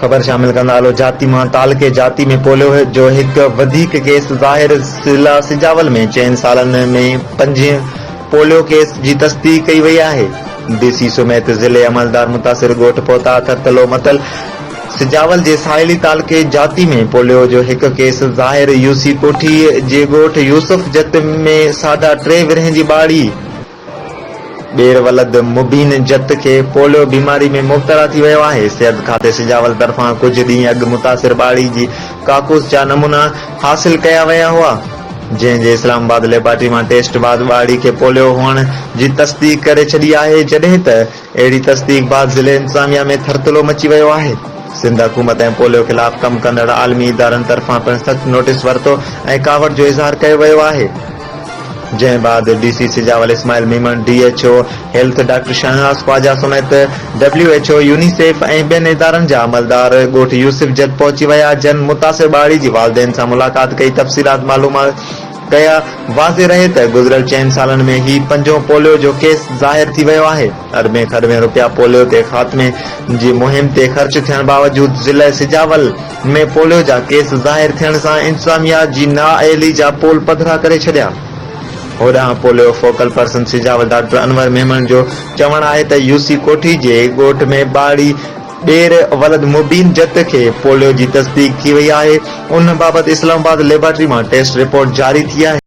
خبر شامل ڪندا هلو جاتي مان تعلقي جاتي ۾ پوليو جو هڪ وڌيڪ ڪيس ظاهر ضلع سجاول ۾ چئن سالن ۾ پنجين پوليو ڪيس جي تصديق ڪئي وئي آهي ڊي سي سميت ضلعي عملدار متاثر ڳوٺ پهتا ٿرٿلو متل سجاول جي ساحلي تعلقي جاتي ۾ پوليو جو هڪ ڪيس ظاهر يو سي ڪوٺي جي ڳوٺ يوسف جت ۾ ساڍا ٽي ورهين جي ٻارڙي ٻير ولد مبين جت کي پوليو بيماري ۾ مبتلا ٿي ويو آهي، صحت کاتي سجاول طرفان ڪجهه ڏينهن اڳ متاثر ٻارڙي جي ڪاڪوس جا نمونا حاصل ڪيا ويا هئا، جنهن جي اسلام آباد ليبارٽري مان ٽيسٽ بعد ٻارڙي کي پوليو هئڻ جي تصديق ڪري ڇڏي آهي، جڏهن ته اهڙي تصديق بعد ضلعي انتظاميا ۾ ٿرٿلو مچي ويو آهي. سنڌ حڪومت ۽ پوليو خلاف ڪم ڪندڙ عالمي ادارن طرفان پڻ سخت نوٽيس ورتو ۽ ڪاوڙ جو اظهار ڪيو ويو آهي. جنهن بعد D C Sujawal Ismail Memon, D H O health doctor Shahnawaz Khawaja سميت ڊبليو ايڇ او، يونيسيف ۽ ٻين ادارن جا عملدار ڳوٺ يوسف جت پهچي ويا جن متاثر ٻارڙي جي والدين سان ملاقات ڪئي تفصيلات معلوم ڪيا، واضح رهي ته گذريل چئن سالن ۾ هي پنجون پوليو جو ڪيس ظاهر ٿي ويو آهي، اربين کربين روپيا پوليو تي خاتمي جي مهم تي خرچ ٿيڻ باوجود ضلعي سجاول ۾ پوليو جا ڪيس ظاهر ٿيڻ سان انتظاميا جي نااهلي جا پول پڌرا ڪري ڇڏيا. هوڏانهن polio focal person Sujawal doctor Anwar Memon جو چوڻ آهي ته يوسي ڪوٺي جي ڳوٺ ۾ ٻارڙي ڏير ولد مبين جت کي پوليو جي تصديق ٿي وئي آهي، ان بابت اسلام آباد ليبارٽري مان ٽيسٽ رپورٽ جاري ٿي آهي.